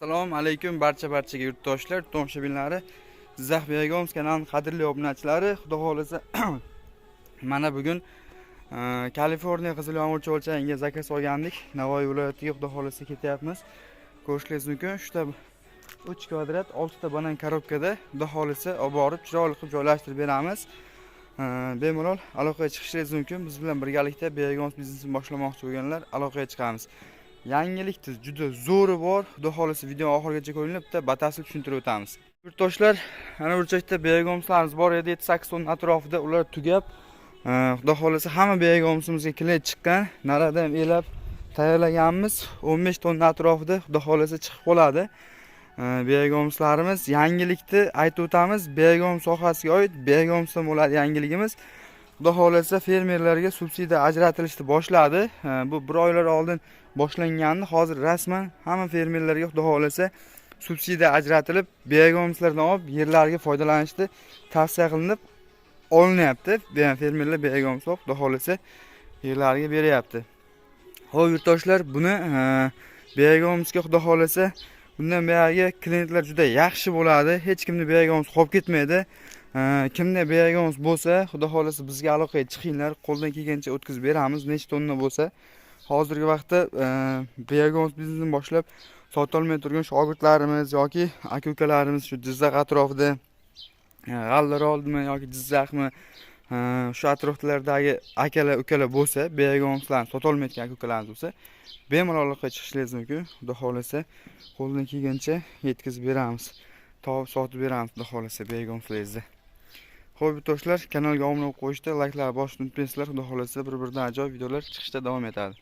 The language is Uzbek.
Assalomu alaykum barchaga yurtdoshlar, tomoshabinlari, Jizzax Biyagomz kanalining qadrli obunachilari. Xudo xohlasa, mana bugun Kaliforniya qizil yomg'irchi o'lchagiga заказ olgandik. Navoiy viloyatiga, xudo xohlasa, ketyapmiz. Ko'rishingiz mumkin, uchta 3 kvadrat 6 ta banan korobkada, xudo xohlasa, olib borib chiroyli qilib joylashtirib beramiz. Bemalol aloqaga chiqishingiz mumkin. Biz bilan birgalikda Biyagomz biznesini boshlamoqchi bo'lganlar, aloqaga chiqamiz. Yangilikni juda zo'ri bor. Xudo xohlasa, video oxirigacha ko'ringlar, bitta batafsil tushuntirib o'tamiz. Yurtdoshlar, ana burchakda biyagomslarimiz bor edi, 7-8 tonna atrofida, ular tugab, xudo xohlasa, hamma biyagomsimizga клиент chiqqan. Наряд ham elab tayyorlaganmiz. 15 tonna atrofida, xudo xohlasa, chiqib qoladi. Biyagomslarimiz, yangilikni aytib o'tamiz. Biyagom sohasiga oid, biyagomsdan bo'ladi yangiligimiz. Xudo xohlasa, fermerlarga subsidiya ajratilishni boshladi. Bu bir oylar oldin boshlangandi. Hozir rasman hamma fermerlarga, xudo xohlasa, subsidiya ajratilib, biyagomslardan olib yerlarga foydalanishni tavsiya qilinib olinyapti. Fermerlar biyagoms olib, xudo xohlasa, yerlarga beryapti. Ho'p, yurtdoshlar, buni biyagomsga, xudo xohlasa, bundan buyog'iga клиент lar juda yaxshi bo'ladi. Hech kimni biyagoms qolib ketmaydi. Kimda biyagoms bo'lsa, xudo xohlasa, bizga aloqaga chiqinglar, qo'ldan kelgancha o'tkazib beramiz, necha tonna bo'lsa. Hozirgi vaqtda biyagoms biznesini boshlab sotolmay turgan shogirdlarimiz yoki aka ukalarimiz shu Jizzax atrofida, G'allaroldimi yoki Jizzaxmi, shu atroflardagi akalar, ukalar bo'lsa, biyagomslarni sotolmayotgan aka ukalarimiz bo'lsa, bemalol aloqaga chiqishingiz mumkin. Xudo xohlasa, qo'ldan kelgancha yetkazib beramiz, sotib beramiz, xudo xohlasa, biyagomslarni. Ho'p, yurtdoshlar, kanalga obuna bo'lib qo'yishda, layklar bosishni unutmaysizlar. Xudo xohlasa, bir biridan ajoyib videolar chiqishda davom etadi.